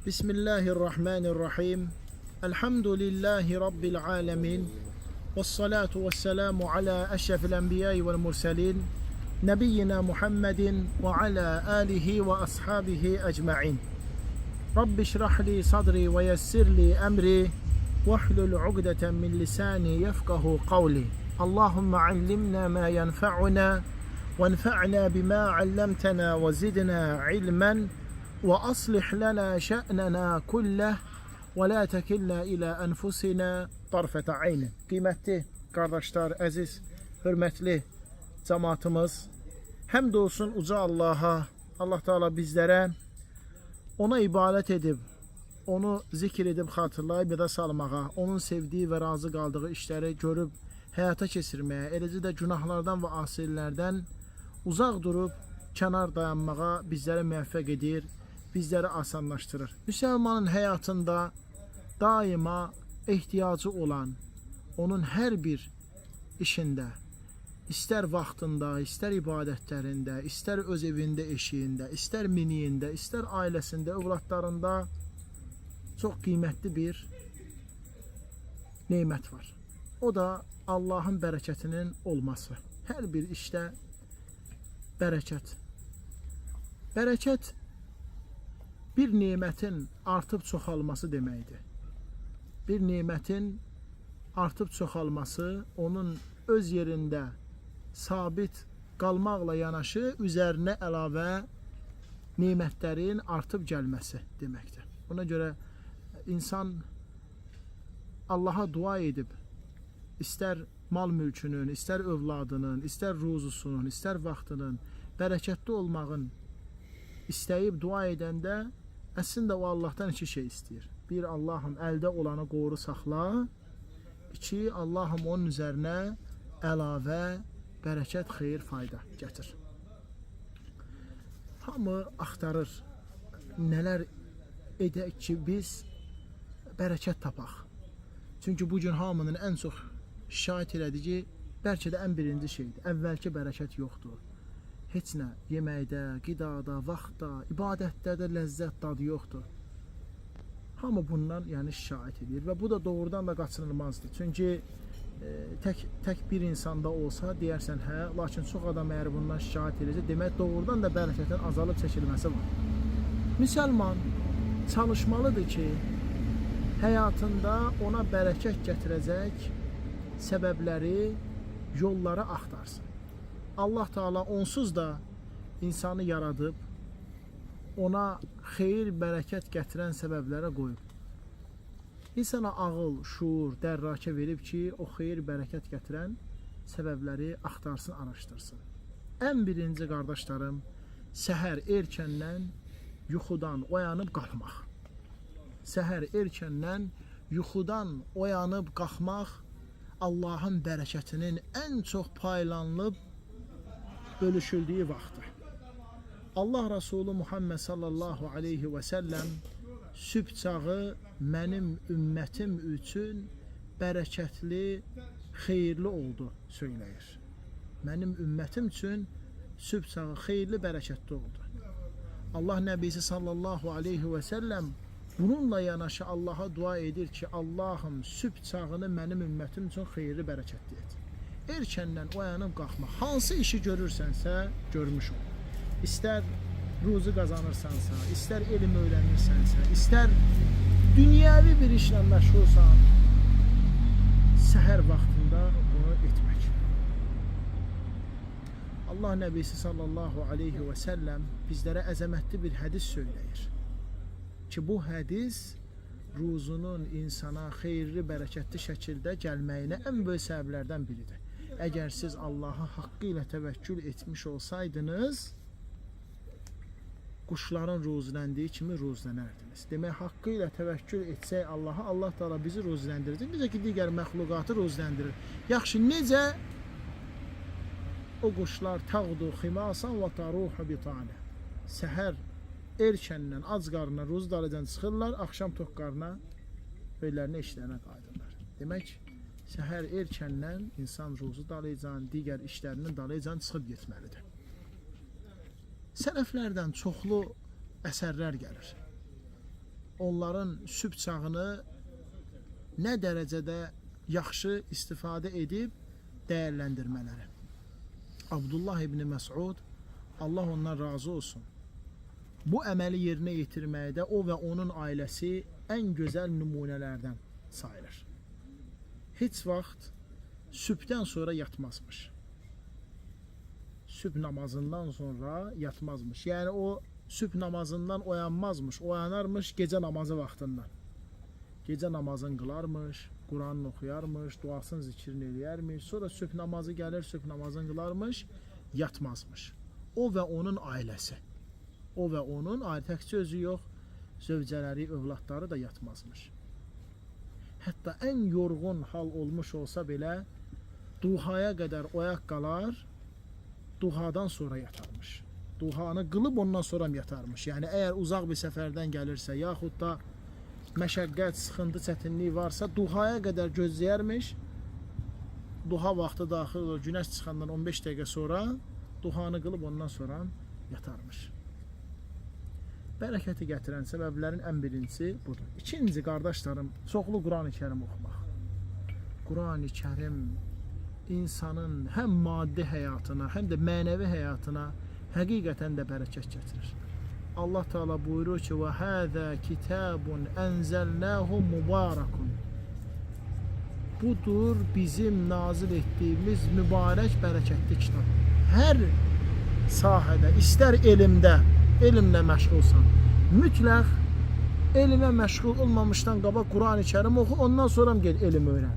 Bismillahirrahmanirrahim. Elhamdülillahi Rabbil alemin. Vessalatu vesselamu ala eşrefil enbiyai vel murselin. Nebiyyina Muhammedin ve ala alihi ve ashabihi ecma'in. Rabbi şrah li sadri ve yessir li emri. Vahlul ugdeten min lisani yefkahu kavli. Allahümme allimna ma yenfa'una وانفعنا بما علمتنا وزدنا علما وأصلح لنا شأننا كله ولا تكلنا إلى أنفسنا طرفة عين. Qiymətli qardaşlar, əziz, hörmətli cəmaatımız, həmd olsun uca Allaha. Allah Teala bizlərə ona ibadət edib, onu zikr edib xatırlayıb yada salmağa, onun sevdiyi və razı qaldığı işləri görüb həyata keçirməyə, eləcə də günahlardan və asillərdən uzaq durub kənar dayanmağa bizləri müvəffəq edir, bizləri asanlaşdırır. Müsəlmanın həyatında daima ehtiyacı olan onun hər bir işində, istər vaxtında, istər ibadətlərində, istər öz evində, eşiyində, istər miniyində, istər ailəsində, övladlarında çox qiymətli bir nemət var. O da Allahın bərəkətinin olması. Hər bir işdə bərəkət. Bərəkət bir nemətin artıb çoxalması deməkdir. Bir nemətin artıb çoxalması onun öz yerində sabit qalmaqla yanaşı üzərinə əlavə nemətlərin artıb gəlməsi deməkdir. Buna görə insan Allaha dua edib istər mal mülkünün, istər övladının, istər ruzusunun, istər vaxtının bərəkətli olmağın istəyib dua edəndə əslində o Allahdan iki şey istəyir. Bir, Allahım əldə olanı qoru saxla. İki, Allahım onun üzərinə əlavə bərəkət, xeyir, fayda gətir. Hamı axtarır nələr edək ki biz bərəkət tapaq. Çünki bu gün hamının ən çox şikayət elədiyi bəlkə də ən birinci şeydir. Əvvəlki bərəkət yoxdur. Heç nə yeməkdə, qidada, vaxtda, ibadətdə də ləzzət dadı yoxdur. Hamı bundan yəni şikayət edir və bu da doğrudan da qaçınılmazdır. Çünki tək bir insanda olsa deyərsən hə, lakin çox adam əgər bundan şikayət edirsə, demək doğrudan da bərəkətin azalıb çəkilməsi var. Müsəlman çalışmalıdır ki, həyatında ona bərəkət gətirəcək səbəbləri, yolları axtarsın. Allah Teala onsuz da insanı yaradıb, ona xeyir, bərəkət gətirən səbəblərə qoyub. İnsana ağıl, şuur, dərrakə verib ki, o xeyir, bərəkət gətirən səbəbləri axtarsın, araşdırsın. Ən birinci qardaşlarım, səhər erkəndən yuxudan oyanıb qalxmaq. Səhər erkəndən yuxudan oyanıb qalxmaq Allahın bərəkətinin ən çox paylanılıb bölüşüldüyü vaxtdır. Allah Resulü Muhammed sallallahu aleyhi və səlləm sübh çağı mənim ümmətim üçün bərəkətli, xeyirli oldu söyləyir. Mənim ümmətim üçün sübh çağı xeyirli, bərəkətli oldu. Allah Nəbisi sallallahu aleyhi və səlləm bununla yanaşı Allaha dua edir ki, Allahım sübh çağını mənim ümmətim üçün xeyirli, bərəkətli et. Erkəndən oyanıb qalxmaq, hansı işi görürsənsə, görmüş ol. İstər ruzu qazanırsansa, istər elm öyrənirsənsə, istər dünyəvi bir işlə məşğulsan, səhər vaxtında bunu etmək. Allah Nəbisi sallallahu aleyhi və səlləm bizlərə əzəmətli bir hədis söyləyir. Ki bu hədis ruzunun insana xeyirli, bərəkətli şəkildə gəlməyinə ən böyük səbəblərdən biridir. Əgər siz Allaha haqqı ilə təvəkkül etmiş olsaydınız, quşların ruzləndiyi kimi ruzlənərdiniz. Demək, haqqı ilə təvəkkül etsək Allaha, Allah Teala bizi ruzləndirəcək. Necə ki digər məxluqatı ruzləndirir. Yaxşı, necə o quşlar təğdu ximasan və taruhu bitane. Səhər erkəndən ac qarnına ruzu dalıcan çıxırlar, axşam tox qarnına öylərinə işlərinə qayıdırlar. Demək, səhər erkəndən insan ruzu dalıcan, digər işlərinin dalıcan çıxıb getməlidir. Sələflərdən çoxlu əsərlər gəlir. Onların sübh çağını nə dərəcədə yaxşı istifadə edib dəyərləndirmələri. Abdullah ibn Məsud, Allah ondan razı olsun. Bu əməli yerinə yetirməkdə o və onun ailəsi ən gözəl nümunələrdən sayılır. Heç vaxt sübhdən sonra yatmazmış. Sübh namazından sonra yatmazmış. Yəni o sübh namazından oyanmazmış, oyanarmış gecə namazı vaxtından. Gecə namazını qılarmış, Quranını oxuyarmış, duasını, zikrini eləyərmiş. Sonra sübh namazı gəlir, sübh namazını qılarmış, yatmazmış. O və onun ailəsi. O və onun ailə təkcə özü yox, zövcələri, övladları da yatmazmış. Hətta ən yorğun hal olmuş olsa belə duhaya qədər oyaq qalar, duhadan sonra yatarmış. Duhanı qılıb ondan sonra yatarmış. Yəni əgər uzaq bir səfərdən gəlirsə, yaxud da məşəqqət, sıxıntı, çətinlik varsa, duhaya qədər gözləyərmiş. Duha vaxtı daxil olur, günəş çıxandan 15 dəqiqə sonra duhanı qılıb ondan sonra yatarmış. Bərəkəti gətirən səbəblərin ən birincisi budur. İkinci, qardaşlarım, çoxlu Quran-ı Kərim oxumaq. Quran-ı Kərim insanın həm maddi həyatına, həm də mənəvi həyatına həqiqətən də bərəkət gətirir. Allah Teala buyurur ki: "Və hâzâ kitabun enzelnâhu mübarakun." Budur bizim nazil etdiyimiz mübarək, bərəkətli kitab. Hər sahədə, istər elmdə, elmlə məşğulsan, mütləq elmə məşğul olmamışdan qabaq Quran-ı Kərim oxu, ondan sonra get elm öyrən.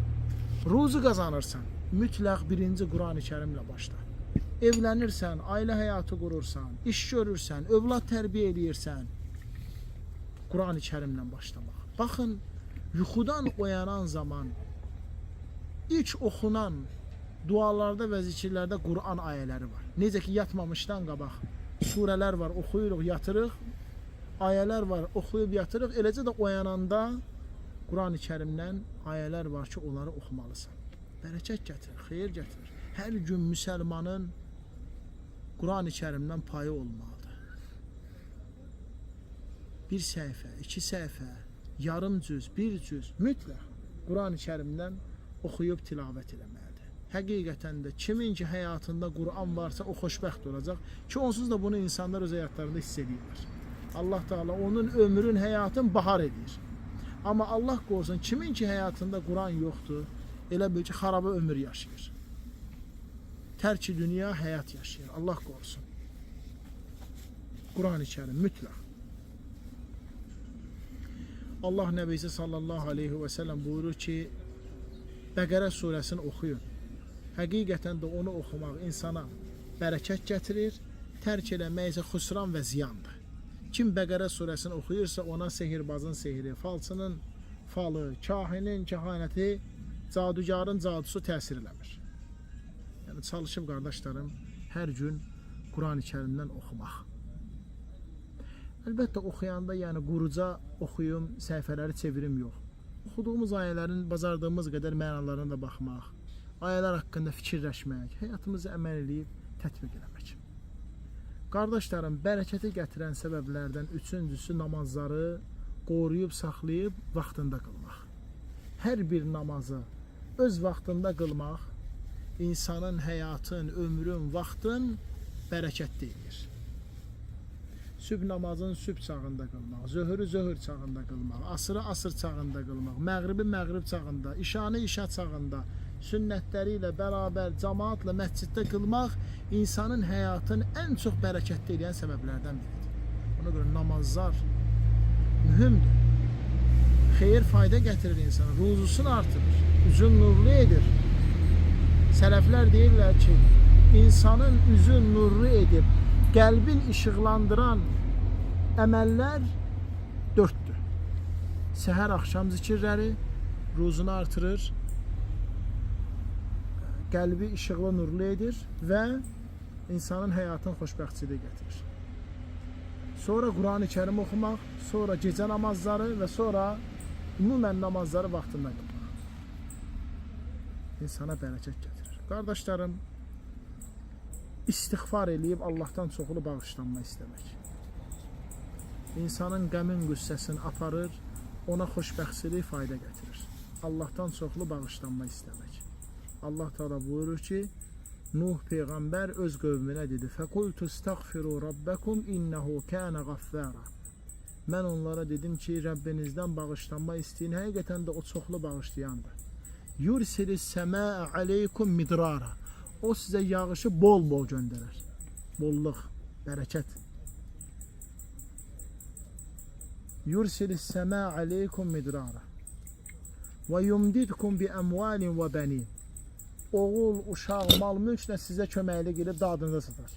Ruzu qazanırsan, mütləq birinci Quran-ı Kərimlə başla. Evlənirsən, ailə həyatı qurursan, iş görürsən, övlad tərbiyə eləyirsən, Quran-ı Kərimlə başlamaq. Baxın, yuxudan oyanan zaman ilk oxunan dualarda və zikirlərdə Quran ayələri var. Necə ki yatmamışdan qabaq surələr var, oxuyuruq, yatırıq. Ayələr var, oxuyub yatırıq. Eləcə də oyananda Quran-ı Kərimdən ayələr var ki, onları oxumalısan. Bərəkət gətirir, xeyir gətirir. Hər gün müsəlmanın Quran-ı Kərimdən payı olmalıdır. Bir səhifə, iki səhifə, yarım cüz, bir cüz mütləq Quran-ı Kərimdən oxuyub tilavət eləməlidir. Həqiqətən də kimin ki həyatında Quran varsa o xoşbəxt olacaq ki, onsuz da bunu insanlar öz həyatlarında hiss edirlər. Allah Teala onun ömrün, həyatın bahar edir. Amma Allah qorusun, kimin ki həyatında Quran yoxdur, elə bil ki, xaraba ömür yaşayır. Tərki dünya həyat yaşayır. Allah qorusun. Quran-ı Kərim mütləq. Allah Nəbisi sallallahu aleyhi və səlləm buyurur ki, Bəqərə surəsini oxuyun. Həqiqətən də onu oxumaq insana bərəkət gətirir, tərk eləmək isə xüsran və ziyandır. Kim Bəqərə surəsini oxuyursa, ona sehirbazın sehri, falçının falı, kahinin kəhanəti, cadugarın cadusu təsir eləmir. Yəni çalışıb qardaşlarım, hər gün Quran-ı Kərimdən oxumaq. Əlbəttə oxuyanda yəni quruca oxuyum, səhifələri çevirim yox. Oxuduğumuz ayələrin bacardığımız qədər mənalarına da baxmaq, ayələr haqqında fikirləşmək, həyatımıza əməl eləyib tətbiq eləmək. Qardaşlarım, bərəkəti gətirən səbəblərdən üçüncüsü namazları qoruyub, saxlayıb vaxtında qılmaq. Hər bir namazı öz vaxtında qılmaq insanın həyatın, ömrün, vaxtın bərəkətli edir. Sübh namazını sübh çağında qılmaq, zöhrü zöhr çağında qılmaq, asırı asır çağında qılmaq, məğribi məğrib çağında, işanı işa çağında, sünnətləri ilə bərabər cəmaatla məsciddə qılmaq insanın həyatını ən çox bərəkətli edən səbəblərdən biridir. Ona görə namazlar mühümdür. Xeyir, fayda gətirir insana, ruzusunu artırır, üzün nurlu edir. Sələflər deyirlər ki, insanın üzün nurlu edib, qəlbin işıqlandıran əməllər dörddür. Səhər axşam zikirləri ruzunu artırır, qəlbi işıqlı nurlu edir və insanın həyatını xoşbəxtçiliyə gətirir. Sonra Quran-ı Kərim oxumaq, sonra gecə namazları və sonra ümumən namazları vaxtında qılmaq. İnsana bərəkət gətirir. Qardaşlarım, istiğfar eləyib Allahdan çoxlu bağışlanma istəmək. İnsanın qəmin qüssəsini aparır, ona xoşbəxtçilik fayda gətirir. Allahdan çoxlu bağışlanma istəmək. Allah Teala buyurur ki, Nuh peyğəmbər öz qövminə dedi: "Fəqultu estəğfiru rabbakum innehu kana gaffara." Mən onlara dedim ki, Rəbbinizdən bağışlanma istəyin, həqiqətən də o çoxlu bağışlayandır. Yursilis səmaa aleykum midrara. O sizə yağışı bol-bol göndərər. Bolluq, bərəkət. Yursilis səmaa aleykum midrara. Və yumdidkum bi əmvalin və bənin. Oğul, uşaq, mal, mülklə sizə köməklik edib dadınıza çatar.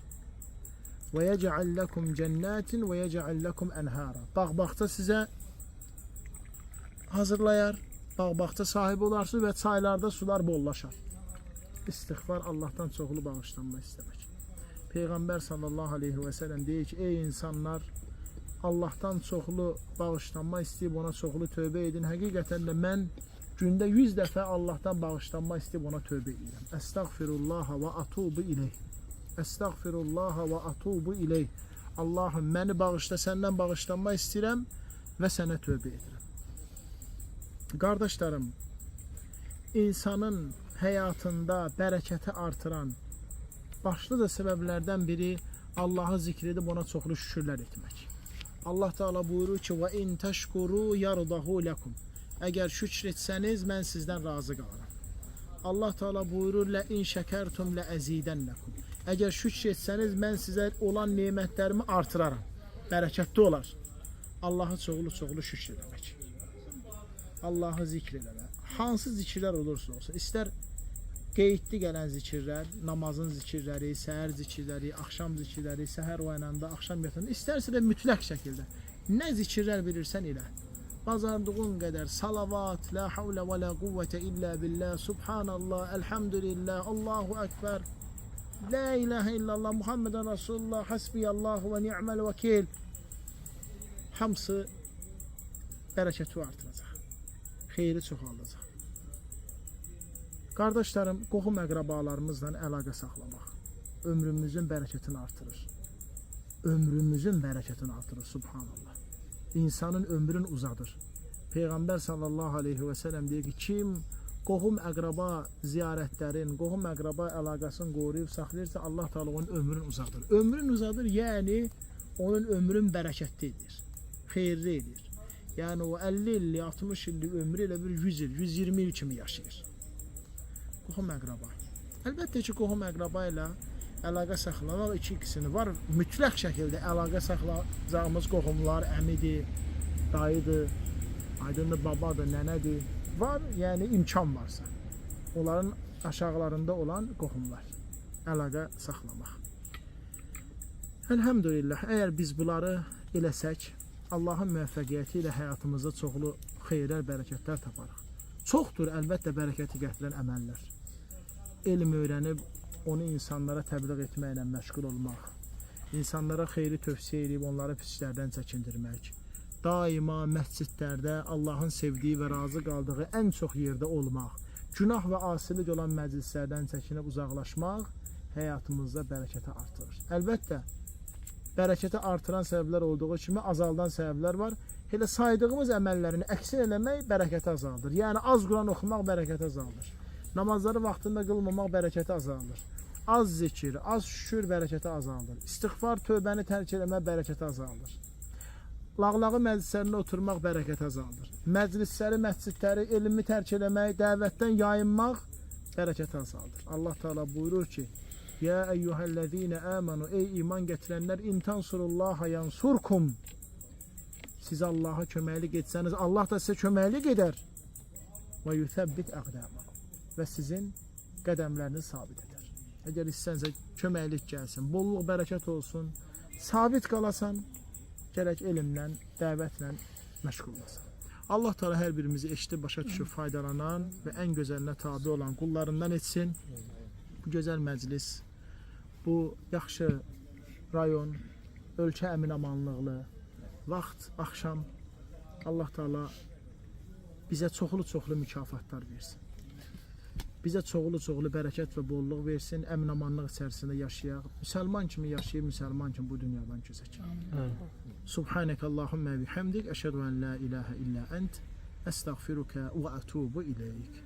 Və yec'al lekum cennetin və yec'al lekum enhara. Bağ-bağça sizə hazırlayar, bağ-bağça sahibi olarsınız və çaylarda sular bollaşar. İstiğfar Allahdan çoxlu bağışlanma istəmək. Peyğəmbər sallallahu aleyhi və səlləm deyir ki, ey insanlar, Allahdan çoxlu bağışlanma istəyib ona çoxlu tövbə edin. Həqiqətən də mən gündə 100 dəfə Allahdan bağışlanma istəyib ona tövbə edirəm. Əstəğfirullah və atubu ileyh. Əstəğfirullah və atubu ileyh. Allahım məni bağışla, səndən bağışlanma istəyirəm və sənə tövbə edirəm. Qardaşlarım, insanın həyatında bərəkəti artıran başlıca səbəblərdən biri Allahı zikr edib ona çoxlu şükürlər etmək. Allah Teala buyurur ki: "Və in təşkuru yardahu lekum." Əgər şükr etsəniz mən sizdən razı qalaram. Allah Teala buyurur: "Lə in şəkərtum lə əzidənləkum." Əgər şükr etsəniz mən sizə olan nemətlərimi artıraram. Bərəkətli olar. Allahı çoxlu-çoxlu şükr eləmək. Allahı zikr eləmək. Hansı zikirlər olursa olsun, istər qeydli gələn zikirlər, namazın zikirləri, səhər zikirləri, axşam zikirləri, səhər oyananda, axşam yatanda, istərsə də mütləq şəkildə nə zikirlər bilirsən elə. Bacardığın qədər salavat, la havlə və la quvvətə illə billah, subhanallah, elhamdülillah, Allahu ekber, la ilahe illallah, Muhammeden Resulullah, hasbiyallahu və ni'məl vəkil. Hamısı bərəkəti artıracaq. Xeyri çoxaldacaq. Qardaşlarım, qohum əqrabalarımızla əlaqə saxlamaq ömrümüzün bərəkətini artırır. Ömrümüzün bərəkətini artırır, subhanallah. İnsanın ömrünü uzadır. Peyğəmbər sallallahu aleyhi və səlləm deyir ki, kim qohum əqraba ziyarətlərin, qohum əqraba əlaqəsini qoruyub saxlayırsa, Allah Teala onun ömrünü uzadır. Ömrünü uzadır, yəni onun ömrün bərəkətli edir, xeyirli edir. Yəni o 50 illik, 60 illik ömrü elə bir 100 il, 120 il kimi yaşayır. Qohum əqraba. Əlbəttə ki, qohum əqraba ilə əlaqə saxlamaq iki qismi var. Mütləq şəkildə əlaqə saxlayacağımız qohumlar əmidir, dayıdır, aydındır, babadır, nənədir. Var, yəni imkan varsa. Onların aşağılarında olan qohumlar. Əlaqə saxlamaq. Elhamdülillah, əgər biz bunları eləsək, Allahın müvəffəqiyyəti ilə həyatımızda çoxlu xeyirlər, bərəkətlər taparıq. Çoxdur əlbəttə bərəkəti gətirən əməllər. Elm öyrənib onu insanlara təbliğ etməklə məşğul olmaq, insanlara xeyri tövsiyə edib onları pisliklərdən çəkindirmək, daima məscidlərdə Allahın sevdiyi və razı qaldığı ən çox yerdə olmaq, günah və asilik olan məclislərdən çəkinib uzaqlaşmaq həyatımızda bərəkəti artırır. Əlbəttə, bərəkəti artıran səbəblər olduğu kimi azaldan səbəblər var. Elə saydığımız əməllərin əksin eləmək bərəkəti azaldır. Yəni az Quran oxumaq bərəkəti azaldır. Namazları vaxtında qılmamaq bərəkəti azaldır. Az zikir, az şükür bərəkəti azaldır. İstiğfar, tövbəni tərk eləmək bərəkəti azaldır. Lağlağı məclislərində oturmaq bərəkəti azaldır. Məclisləri, məscidləri, elmi tərk eləmək, dəvətdən yayınmaq bərəkəti azaldır. Allah Teala buyurur ki: Ya eyyuhellezine amenu, ey iman gətirənlər, in tansurullaha yansurkum. Siz Allaha köməklik etsəniz, Allah da sizə köməklik edər. Və yutəbbit əqdamakum. Və sizin qədəmlərinizi sabit edər. Əgər istənsə köməklik gəlsin, bolluq, bərəkət olsun, sabit qalasan, gərək elmlə, dəvətlə məşğul olasan. Allah Teala hər birimizi eşidib, başa düşüb faydalanan və ən gözəlinə tabi olan qullarından etsin. Bu gözəl məclis, bu yaxşı rayon, ölkə əmin-amanlıqlı, vaxt axşam Allah Teala bizə çoxlu-çoxlu mükafatlar versin. Bizə çoxlu-çoxlu bərəkət və bolluq versin, əmin-amanlıq içərisində yaşayaq. Müsəlman kimi yaşayıb, müsəlman kimi bu dünyadan keçək. Subhanək Allahumma bihamdik, əşhədu en la ilaha illə ent, əstəğfiruka və ətubu ileyk.